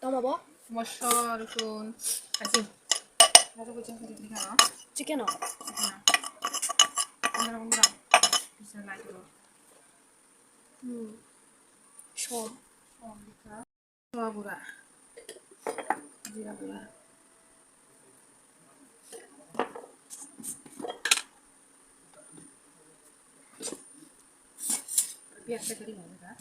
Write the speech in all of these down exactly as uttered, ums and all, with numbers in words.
Tamo bo? Moso, rosun, asin. Moso kucing kucing di kana? Chicken o? Chicken o. Pondro gram. Bisa lagi lo. Hmm. Shom. Shom bisa. Shom gura. Jira gura. Biasa tadi mana dah?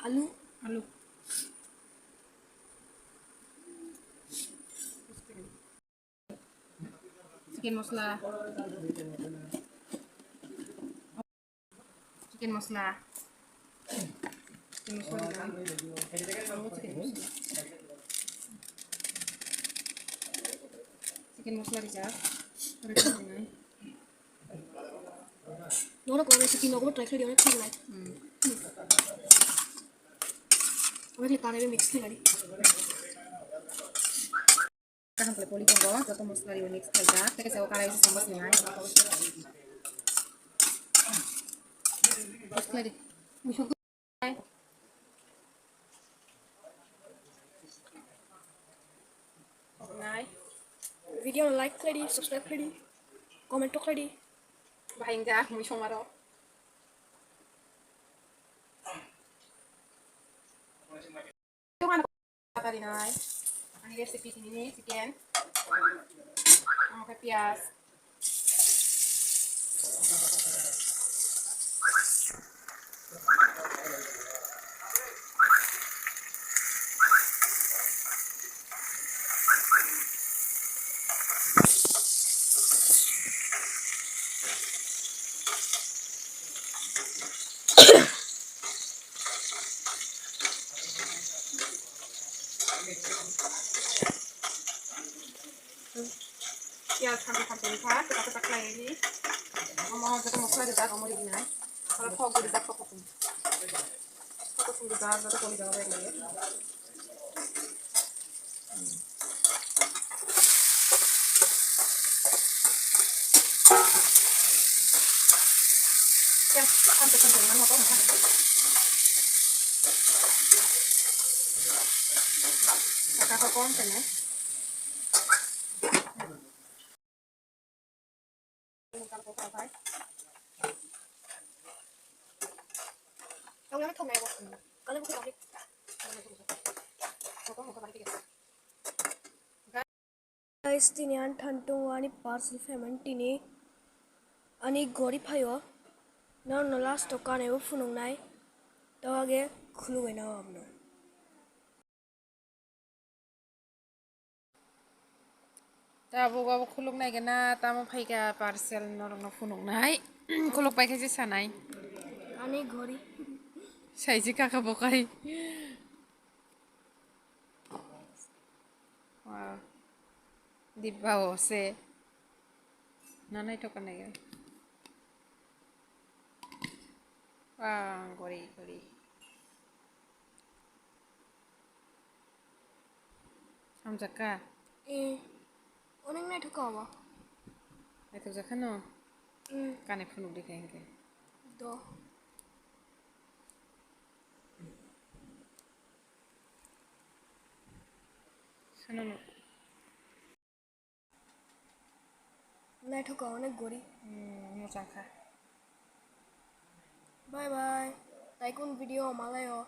Alu. Alu. Chicken masala. Chicken masala. Chicken masala. Chicken masala. Chicken masala rijak. Nono ko recipe nogo try khlai di, onek thik lai. Hmm. Onek thik lai mix khlai di. Kaham khlai poli tongo, joto masala rwi mix khlaijak. Tei kaisa o karai se sambas ni hai. Mix khlai di. Nai. Video no like khlai di, subscribe khlai di, comment to khlai di. Bahai wngkha mui songmaro. Tari nai. Ani recipe tini ni chicken. Omo khe piyaj. Piyaj thamchi thamchi wngkha, kwchak kwchak khlai di. Omo joto mosla rijak, omo rijak nai. Aro thok bo rijak, thok kuchung. Thok kuchung rijak, joto poli rijak, bai rijak. Guys, tini ang thantung ani parcel payment tini ani gori phaio. Nono last o kanebo phunuknai, to age khulugwi nao abno. Tabuk abo khuluk nai gana, tamo phaikha parcel norokno phunuknai. Khuluk paikha je sanai. Ani ghori. Saiji kaka bokai. Wow. Dibba o se. Nanai toka nai. Wow, ghori, ghori. Hamjakha? Eh, onek naithok kha obo. Naithok jakha no? Mm. Kane phunuk di khe hinkhe. Do. Sano no. Naithok kha onek gori. Hmm, mochang kha. Bye bye. Taikun video malayo.